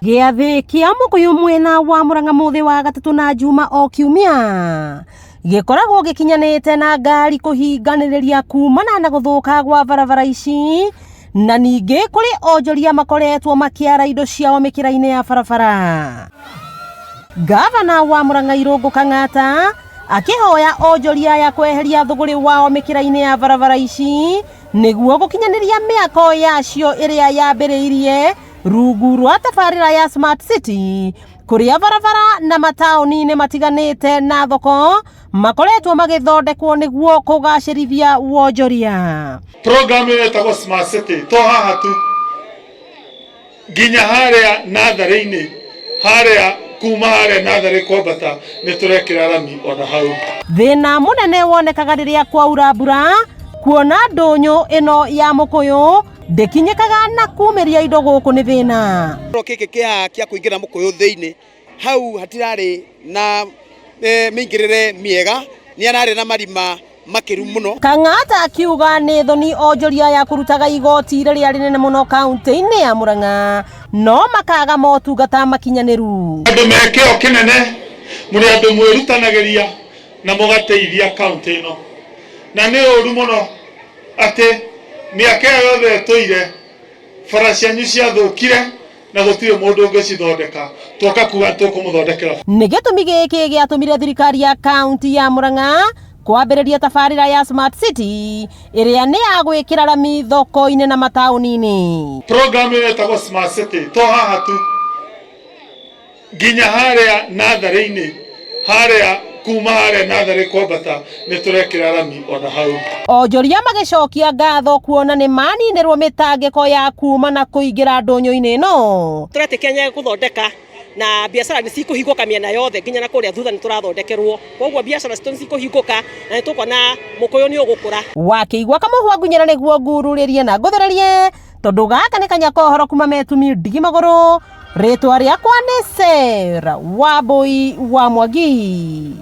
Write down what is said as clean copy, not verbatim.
Gĩathĩ kĩa Mũkũyũ mwena wa Mũrang'a mũthĩ wa gatatũ na Juma o kiumia gĩkoragwo gĩkinyanĩte na ngari kũhinganĩrĩria kumana na gũthũka gwa barabara ici, na ningĩ kũrĩ onjoria makoretwo makĩara indo ciao mĩkĩra-inĩ ya barabara. Ngavana wa Mũrang'a Irũngũ Kang'ata akĩhoya onjoria aya kweheria thũgũrĩ wao mĩkĩra-inĩ ya barabara ici nĩguo gũkinyanĩria mĩako yacio ĩrĩa yambĩrĩirie rungu rwa tabarĩra ya Smart City, kũrĩa barabara na mataũni-inĩ matiganĩte na thoko makoretwo magĩthondekwo nĩguo kũgacĩrithia wonjoria. Program ĩyo ĩtagwo Smart City to haha tu, nginya harĩa natharĩ-inĩ, harĩa kuma harĩa natharĩ kwambata nĩ tũrekĩra rami ona hau. Thĩna mũnene wonekaga rĩrĩa kwaura mbura, kuona ndũnyũ ĩno ya Mũkũyũ ndĩkinyĩkaga na kumĩria indo gũkũ nĩ thĩna. Gĩkĩ kĩa kĩa kũingĩra Mũkũyũ thĩinĩ hau hatirarĩ na mĩingĩrĩre mĩega, nĩ hararĩ na marima makĩru mũno. Kang'ata akiuga nĩ thoni onjoria ya kũrutaga igoti rĩrĩa rĩnene mũno kaunti-inĩ ya Murang'a no makaga motungata makinyanĩru. Andũ me kĩo kĩnene, mũrĩ andũ mwĩrutanagĩria na mũgateithia kaunti ĩno, na nĩ ũru mũno atĩ mĩaka ĩyo yothe ĩtũire bara cianyu ciathũkire na gũtirĩ mũndũ ũngĩcithondeka, twoka kuga tũkũmũthondekera. Nĩ gĩtũmi gĩkĩ gĩatũmire thirikari ya kaunti ya Murang'a kwambĩrĩria tabarĩra ya Smart City ĩrĩa nĩ ya gwĩkĩra rami thoko-inĩ na mataũni-inĩ. Program ĩyo ĩtagwo Smart City to haha tu, nginya harĩa natharĩ-inĩ, harĩa kuma harĩa natharĩ kwambata nĩ tũrekĩra rami ona hau. Onjoria magĩcokia ngatho kuona nĩ maninĩrwo mĩtangĩko ya kuma na kũingĩra ndũnyũ-inĩ ĩno. Tũretĩkia nĩ gũthondeka na biacara nĩ cikũhingũka mĩena yothe, nginya na kũrĩa thutha nĩ tũrathondekerwo, koguo biacara citũ nĩ cikũhingũka na nĩ tũkuona Mũkũyũ nĩ ũgũkũra. Wakĩigua kamũhwa ngunyĩra nĩguo ngururĩrie na ngũthererie, tondũ gaka nĩ kanya kohoro kuma metumi ndigi magũrũ. Rĩtwa rĩakwa nĩ Sarah Wambui wa Mwangi.